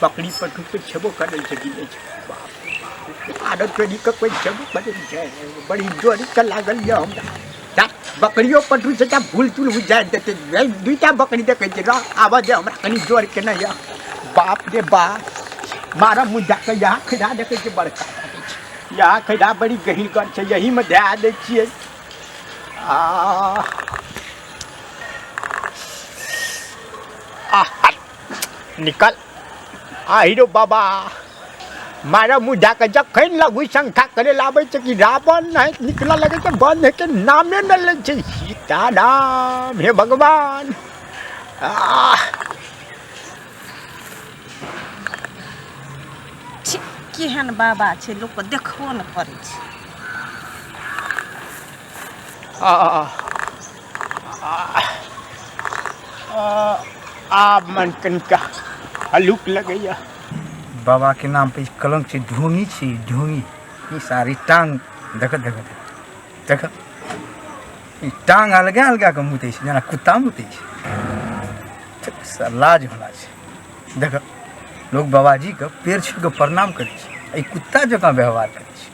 बकरी पटु के छेबो करै छै कि नहि छै। बाप रे बाप, आदत चोरी के कोइ छेबो करै छै। बड़ी जोर के लागल यऽ हमरा। ता बकरियो पटु से ता भूल चूल उजाड़ि देतै। दुइटा बकरी देखै छियै, रह आबऽ दे हमरा कनि जोर के नहि यऽ। बाप रे बाप, मारऽ मुँह जाके। यहाँ खैरा देखै छियै, बड़का लागै छै। यहाँ खैरा बड़ी गहींगर छै, यहीमे धए दै छियै। आ आ निकल आहिरो बाबा, मारा मुँह जाके। जखन लघु शंखा करे लाबै छै कि रावण नहीं निकलऽ लगै छै, बंद के नामे नहि लै छै। सीताराम, हे भगवान। आह छी, केहन बाबा छै, लोकके देखबो ने करै छै। आ आब मन कनिका हल्लुक लगैया। बाबा के नाम पे ई कलंक छै, ढोंगी छी ढोंगी। ई सारी टांग देख देख देख, ई टांग अलगा अलगा के मुतै छै जेना कुत्ता मुतै छै। लाज होना छै। देख, लोग बाबाजी के पैर छू के प्रणाम करै छै, ई कुत्ता जकाँ व्यवहार करै छै।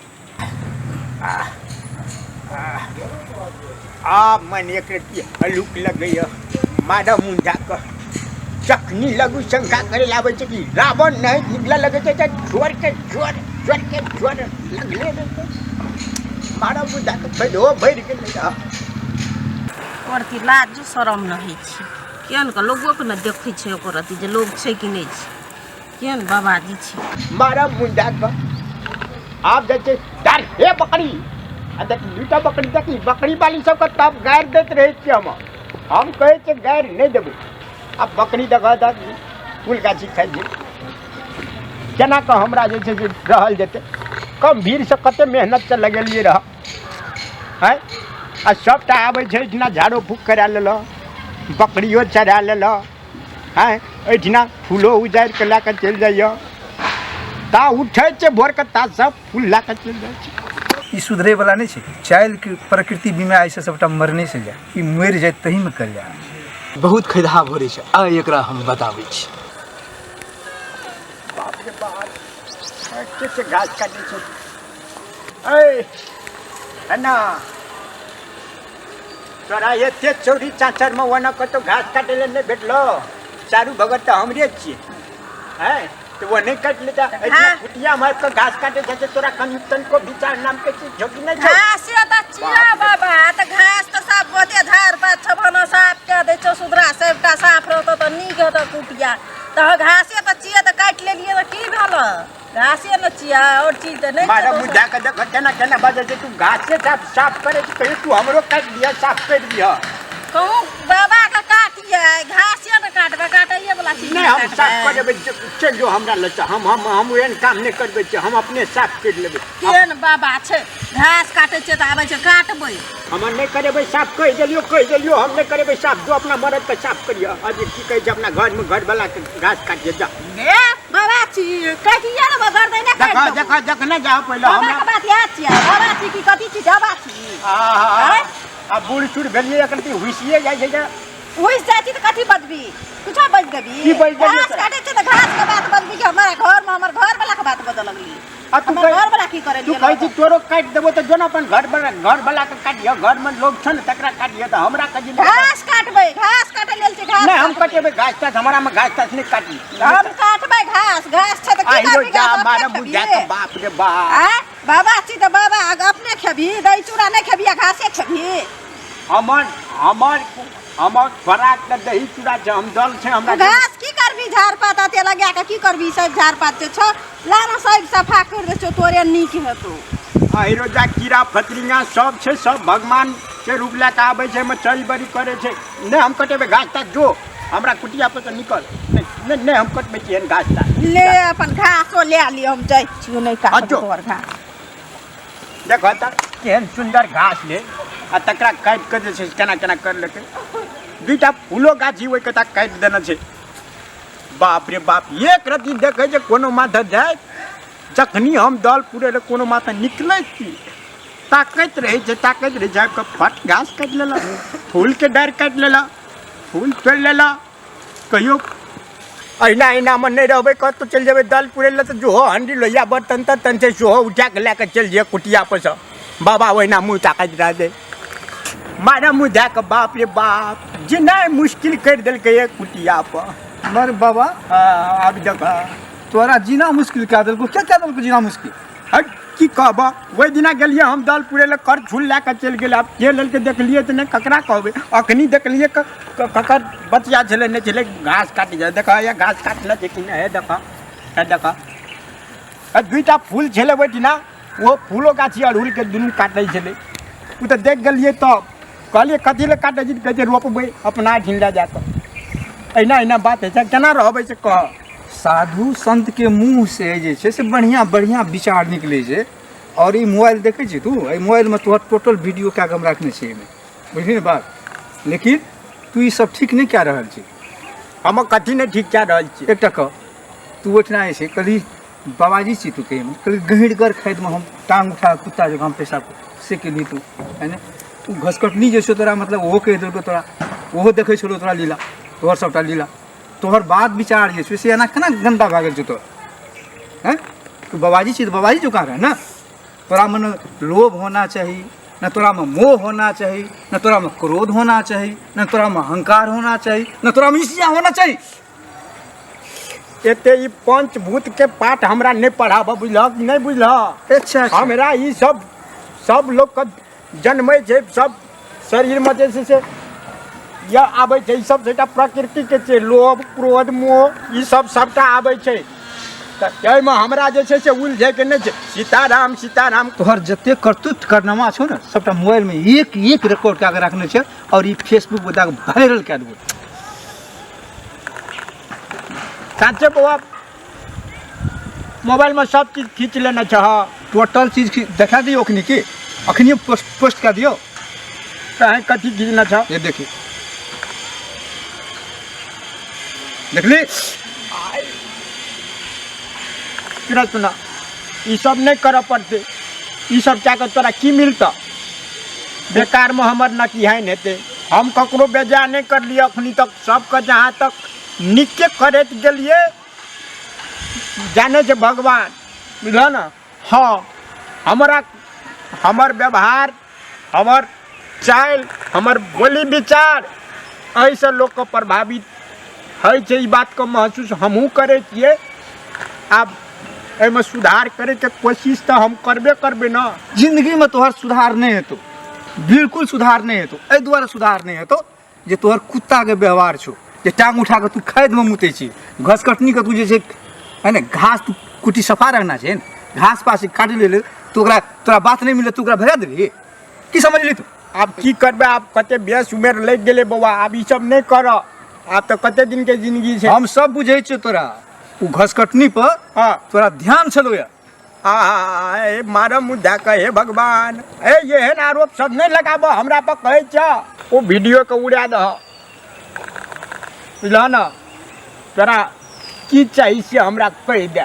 आब मन एक रत्ती हल्लुक लगैया। माधव मुंडा के चखनी लघु शंका करे लाबै छै कि रावण नहीं निकला लगै छै, तऽ जोर के जोर, जोर के जोर लगले रहै छै। माधव मुंडा के फैलो भरि गेलै रहऽ। ओकर अथी लाजो शरम नहि होइ छै। केहन के लोगोके ने देखै छै ओकर अथी जे लोग छै कि नहि छै। केहन बाबाजी छै। मारा मुंडा के आब जाइ छै डर। हे बकरी, आ देख दूटा बकरी देखी। बकरी वाली सबके तब गारि दैत रहै छियै हम। हम कहै छियै गारि नहि देबै। आब बकरी देखऽ तऽ फूल गाछी खाइ छै। केना कऽ हमरा जे छै से रहल जेतै? कम भीड़सँ कते मेहनतसँ लगेलियै रहऽ। आँय, आ सभटा आबै छै एहिठिना झाड़ो फूक करा लेलक, बकरियो चरा लेलक। आँय, एहिठिना फूलो उजाड़ि कऽ लए कऽ चलि जाइए। ता उठै छै भोरके ता सब फूल लए कऽ चलि जाइ छै। ई सुधरे वाला नहि छै। चाइल्ड के प्रकृति बीमा ऐसे सबटा मरने से जाय, ई मरि जाय तही में कल्याण। बहुत खैधा भरे छै, आइ एकरा हम बताबै छी। बाप रे बाप, के घास काटै छै? ऐ है ना, तोरा एते चौरी चाँचरमे ओना कतौ घास काटै लए नहि भेटलो? चारू भगत तऽ हमरे छियै। हैं, तऽ ओ नहि काटि लेता? एहिठिना कुटिया मारि कऽ घास काटै छै, तोरा कनि तनिको विचार नाम के चीज झोकी नहि छौ? घास तऽ चिया बाबा, तऽ घास तऽ साफ गोते झाड़ पात छौ, भना साफ कए दै छौ। सुधरा सबटा साफ रहतौ तऽ नीक हेतौ कुटिया। तऽ घासे तऽ चिया तऽ काटि लेलियै तऽ की भेल? घासे ने चिया, आओर चीज तऽ नहि। मारा मुँह जा कऽ देख केना केना बाजै छै। तू घासे साफ साफ करै छै, कहियो तू हमरो काटि दिअ, साफ करि दिअ। कहूँ बाबा के काटिए, घासे ने काटबै, काटैए वाला चीज नहि हम साफ कऽ देबै। चलि जो हमरा लग, हम हम हम एहन काम नहि करबै छै, हम अपने साफ करि लेबै। केहन बाबा छै, घास काटै छै तऽ आबै छै काटबै। हमर नहि करेबै साफ, कहि देलियौ, कहि देलियौ, हम नहि करेबै साफ। जो अपना मरदके साफ करियौ। अजी की कहै छै, अपना घरमे घरवलाके घास काटिए जा। ए बाबा छी, काटिए ने गर्दै ने काटि। देख देख देख, नहि जाओ पहिले। बाबा हमरा के बात याद छियै? बाबा छी कि कथी छी? बाबा छी। आहा, आ बूढ़ सूढ़ भेलियै एखन की हुसिए जाइ छै जे उइस जाइ छी तऽ कथी बजबी? कुछो बज देबी? की बाजि देलियै घास तोरा? काटै छै तऽ घास के बात बजबी कि हमरा घर में हमर घर वाला के बात बजऽ लगली? आ तू हमर कह घर वाला की करै? तू कहै छी तोरो काटि देबो, तऽ जो ने अपन घर वाला, घर वाला के काटिह। घर में लोग छौ ने, तकरा काटिह। तऽ हमरा कजी घास काटबै, घास काटै लेल छै घास। नहि हम काटबै। कटेबै घास तास, हमरा में घास तास नहि काटी। हम काटबै घास। घास छै तऽ की आहिरो करबी? जा घास अपने मारा बुझा खेबही? के। बाप रे बाप। आँय बाबा छी तऽ बाबा अपने खेबही, दही चूड़ा नहि खेबही आ घासे खेबही? हमर हमर हमर खोराक के दही चूड़ा छै, हम दल छै हमरा। घास की करबी? झाड़ पात अते लगा के की करबी? सब झाड़ पात जे छौ, लाना सब सफा कर दे छौ, तोरे नीक हेतौ। आहिरो जा, कीड़ा फतरिंगा सब छै, सब भगवान के रूप लए कऽ आबै छै, एहिमे चरी बरी करै छै। नहि हम कटेबै घास तास, जो हमरा कुटिया पर से निकल। नहि नहि नहि हम कटबै छी एहन घास तास। ले अपन घासो ले लियो, हम जाइ छियो, नहि हाँ, काटब जो। तोहर घास। देखो तऽ केहन सुन्दर घास ले आ तकरा काटि कऽ जे छै से केना केना कर लेतै। दुईटा फूलो गाछी ओहि कता काटि देने छै। बाप रे बाप, एक रत्ती देखै छै कोनो माथा जाय। जखनी हम दल पूरे लए कोनो माथा निकलै छी, ताकैत रहै छै, ताकैत रहै छै, आबि कऽ फट घास काटि लेलक, फूलके डारि काटि लेलक, फूल तोड़ि लेलक। कहियो अहिना अहिनामे नहि रहबै, कतहु चलि जेबै दल पुरै लए तऽ जोहो हण्डी लोहिया बर्तन तर्तन छै सेहो उठा कऽ लए कऽ चलि जइयै कुटिया पर सँ। बाबा ओहिना मुँह ताकैत रहतै, मारा मुँह दए कऽ। बाप रे बाप, जिनाइ मुश्किल करि देलकै ये कुटिया पर। मर बाबा। हाँ, आब देख। तोरा जीना मुश्किल कए देलको? क्या कए देलको जीना मुश्किल? हट, की कहबह, ओहि दिना गेलियै हम दल पुरै लए, कर झूल लए कऽ चलि गेलै। आब के लेलकै देखलियै तऽ नहि, ककरा कहबै? अखनी देखलियै ककर बचिया छलै, नहि छलै। घास काटि जाइ देखऽ, या घास काटले छै कि नहि? हे देखऽ, हे देखऽ, आ दुइटा फूल छलै ओहिठिना, ओहो फूलो गाछी अड़हुलके दुनू काटै छलै। ओ तऽ देख गेलियै तऽ कहलियै कथी लए काटै छी? कहै छै रोपबै अपना एहिठिन लए जा कऽ। एहिना एहिना बात होइ छै, केना रहबै से कह। साधु संत के मुँह से जे छै से बढ़िआँ बढ़िआँ विचार निकलै छै। आओर ई मोबाइल देखै छी तू, एहि मोबाइलमे तोहर टोटल वीडियो कए कऽ हम राखने छियै एहिमे, बुझलिही ने बात? लेकिन तू ई सब ठीक नहि कए रहल छी। हम कथी नहि ठीक कए रहल छी? एकटा कह, तू ओहिठिना जे छै कहली बाबाजी छी तू कहिमे, कहली गहीँरगर खैदमे हम टाँग उठा कऽ कुत्ता जकाँ हम पेशाब से केली तू, है ने? ओ घसकटनी जे छौ तोरा, मतलब ओहो कहि देलकौ तोरा, ओहो देखै छलौ तोरा लीला, तोहर सबटा लीला, तोहर बात विचार जे छौ से एना केना गन्दा भए गेल छौ तोहर? हैं, तू बाबाजी छी तऽ बाबाजी जकाँ रह ने। तोरामे ने लोभ होना चाही, न तोरामे मोह होना चाही, न तोरामे क्रोध होना चाही, न तोरामे अहंकार होना चाही, न तोरामे ईर्ष्या होना चाही। एते ई पंचभूत के पाठ हमरा नहि पढ़ाबऽ, बुझलह कि नहि बुझलह? अच्छा। हमरा ई सब सब लोकके जन्मै छै, सब शरीरमे जे छै से यह आबै छै। ई सब सबटा प्रकृतिके छै, लोभ क्रोध मोह ई सब सबटा आबै छै। तऽ एहिमे हमरा जे छै से उलझैके नहि छै। सीताराम सीताराम। तोहर जते करतूत करनामा छौ ने, सबटा मोबाइलमे एक एक रिकॉर्ड कए कऽ रखने छै आओर ई फेसबुक पर दए कऽ वायरल कए देबो। साँचे बौआ, मोबाइलमे सब चीज खींच लेने छह? टोटल चीज देखा दियौ अखनी की? अखनी पोस्ट पोस्ट कए दियौ। कहीं कथी खींचने छह? ये देखी, देखली। सुना सुना, ई सब नहि करऽ पड़तै। ई सब कए कऽ तोरा की मिलतऽ? बेकारमे हमर नकिहाइन हेतै। हम ककरो बेजा नहि करलियै अखनी तक, सबके जहाँ तक नीके करैत गेलियै, जानै छै भगवान, बुझलह ने? हँ, हमरा हमर व्यवहार, हमर चालि, हमर बोली विचार एहिसँ लोकके प्रभावित होइ छै, ई बातके महसूस हमहूँ करै छियै। आब एहिमे सुधार करैके कोशिश तऽ हम करबे करबै ने। जिंदगीमे तोहर सुधार नहि हेतौ, बिल्कुल सुधार नहि हेतौ। एहि दुआरे सुधार नहि हेतौ जे तोहर कुत्ताके व्यवहार छौ जे टांग उठा कऽ तू खैदमे मुतै छी। घसकटनीके तू जे छै है ने, घास तू कुटी सफा रखना छै ने, घास पास काटि ले तू ओकरा, तोरा बात नहि मिलत, तू ओकरा भगा देबही की समझली तू? आब की करबै, आब कते बेस उमेर लागि गेलै बौआ, आब ई सब नहि करऽ। आब तऽ कते दिनके जिंदगी छै। हम सब बुझै छियौ तोरा, ओ घसकटनी पर तोरा ध्यान छलौ या। आ हे मारम मुँह दए कऽ, हे भगवान, हे एहन आरोप सब नहि लगाबऽ हमरा पर। कहै छह ओ वीडियोके उड़ा दह, बुझलह ने? तोरा की चाही से हमरा कहि दे।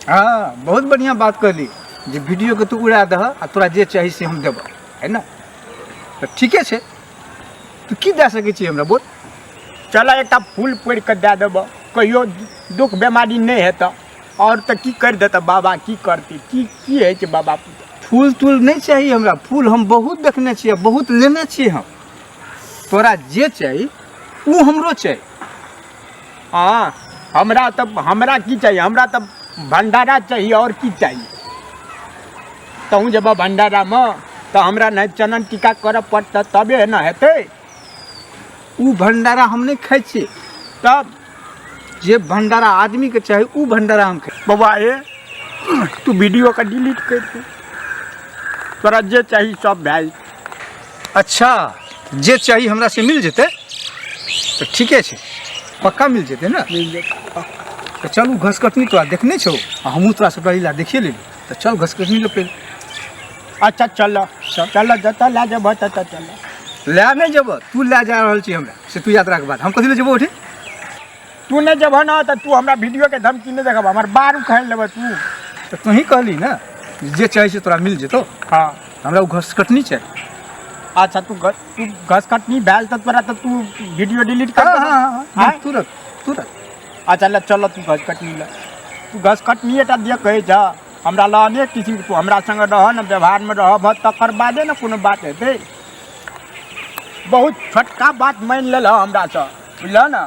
हाँ, बहुत बढ़िया बात कहली जे वीडियोके तू उड़ा दह आ तोरा जे चाही से हम देबह, है ने? तऽ ठीके छै, तू की दए सकै छी हमरा, बोल। चल, एकटा फूल पोड़ि कऽ दए देबह, कहियो दुख बेमारी नहि हेतह। आओर तऽ की करि देतह बाबा, की करतै, की की होइ छै बाबा? फूल तूल नहि चाही हमरा, फूल हम बहुत देखने छियै, बहुत लेने छियै हम। तोरा जे चाही ओ हमरो चाही। हँ, हमरा तऽ हमरा की चाही? हमरा तऽ भण्डारा चाही, आओर की चाही? तहूँ जेबह भण्डारामे तऽ हमरा नहि चनन टीका करऽ पड़तै तबे ने हेतै। ओ भण्डारा हम नहि खाइ छियै। तब जे भण्डारा आदमीके चाही ओ भण्डारा हम खाइ। बौआ हे, तू वीडियोके डिलीट करि दे, तोरा जे चाही सब भए जेतै। अच्छा, जे चाही हमरा से मिल जेतै तऽ ठीके छै, पक्का मिल जेतै ने? मिल जेतै। तऽ चलू, घसकटनी तोरा देखने छौ आ हमहूँ तोरा सबटा लीला देखिए लेली, तऽ चल घसकटनी लऽ पहिले। अच्छा चल चल, जतऽ लए जेबह ततऽ चल। लए नहि जेबह, तू लए जा रहल छी हमरा से तू यात्राके बाद, हम कथी लए जेबो ओठे? तू नहि जेबह ने तऽ तू हमरा वीडियोके धमकी नहि देखब, हमर बार उखाड़ि लेबह तू। तऽ तोहीं कहली ने जे चाही से तोरा मिल जेतौ। हँ। हमरा ओ घसकटनी चाही। अच्छा, तू घसकटनी भेल तऽ तोरा तऽ तू वीडियो डिलीट कर हाँ देबह? हाँ हाँ। आँय? तुरंत तुरंत। अच्छा ले चल तू घस कटनी ले, तू घस कटनी टा दिया कहै छ हमरा लग अनेक किसिमके, तू हमरा संगे रह ने, व्यवहारमे रहब तकर बादे ने कोनो बात हेतै। बहुत छोटका बात मानि लेल हमरासँ, बुझलह ने?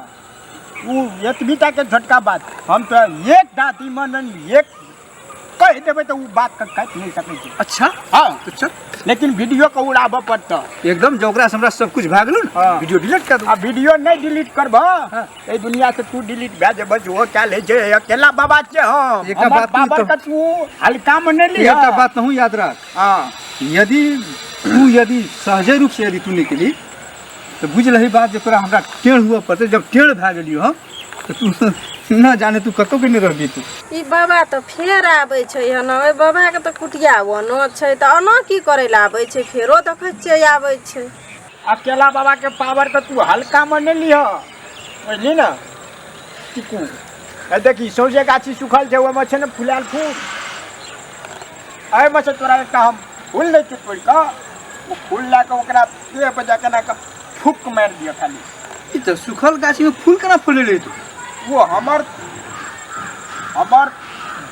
ओ एतबी टाके छोटका बात, हम तऽ एक दाँती मन एक कहि देबै तऽ ओ बातके काटि नहि सकै छै। अच्छा। हँ। तऽ चल। लेकिन वीडियोके उड़ाबऽ पड़तऽ। एकदम, जँ ओकरासँ हमरा सब कुछ भए गेलो ने, हाँ। वीडियो डिलीट कर दू। आ वीडियो नहि डिलीट करबह हाँ। एहि दुनिया से तू डिलीट भए जेबह। ओहो कए लै छै अकेला बाबा छै हम एकटा हमर बात तू बाबर के तू हल्का मे नहि लिह। एकटा बात तहूँ याद राख। हँ। यदि तू यदि सहजे रूप से यदि तू निकली तऽ बुझि लही बात जे तोरा हमरा टेढ़ हुअ पड़तै। जब टेढ़ भए गेलियौ हम तऽ तू न जाने तू कतौ के नहि रहबी तू। ई बाबा तऽ फेर आबै छै हन। ओहि बाबाके तऽ कुटिया ओनो छै, तऽ ओना की करै लए आबै छै? फेरो देखै छियै आबै छै। अकेला बाबा के पावर के तू हल्का मे नहि लिह, बुझली ने? टिकू ए देखी, सौंसे गाछी सुखल छै, ओहिमे छै ने फुलायल फूल। एहिमे से तोरा एकटा हम फूल दै छियौ तोड़ि कऽ, ओ फूल लए कऽ ओकरा देह पर जा केना कऽ फूक मारि दिअ खाली। ई तऽ सुखल गाछीमे फूल केना फूलेलै तू? ओ हमर हमर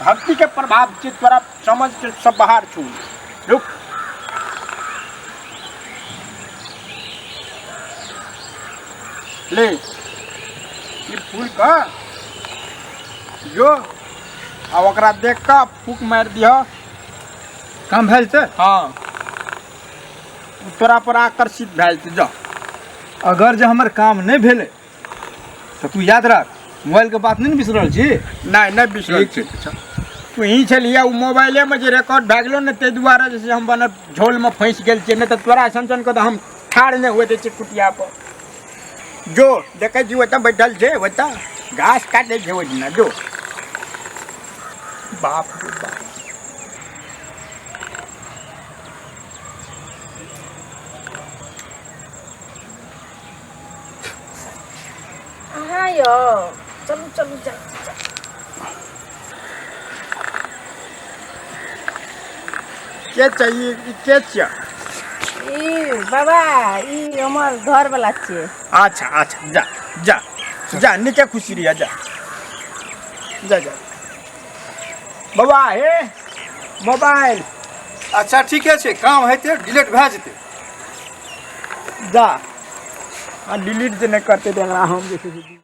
भक्ति के प्रभाव छै, तोरा समझ के सब बाहर छू। रुक, ले ई फूल का जो आ ओकरा देख कऽ फूक मारि दिह। काम भए जेतै? हँ, ओ तोरा पर आकर्षित भए जेतै। जा। अगर जे हमर काम नहि भेलै तऽ तू याद राख, मोबाइलके बात नहि ने बिसरल छी? नहि, नहि बिसरल। ठीक छै। तू ही छलियै, ओ मोबाइलेमे जे रिकॉर्ड भए गेलो ने, ताहि दुआरे जे छै हम बन झोलमे फँसि गेल छियै, नहि तऽ तोरा सन सनके तऽ हम ठाढ़ नहि हुए दै छियै कुटिया पर। जो देखै छी, ओतऽ बैठल छै, ओतऽ घास काटै छै ओहि दिना। जो, बाप रे बाप। अहाँ यौ, चलू चलू, जाइ छी, जाइ। के चाहिए? ई के छियै? ई बाबा, ई हमर घरवला छियै। अच्छा अच्छा, जा जा जा, नीके खुशी रहिया। जा जा जा बाबा, हे मोबाइल। अच्छा, ठीके छै, काम हेतै, डिलीट भए जेतै। जा, आ डिलीट जे नहि करतै तऽ एकरा हम जे छै से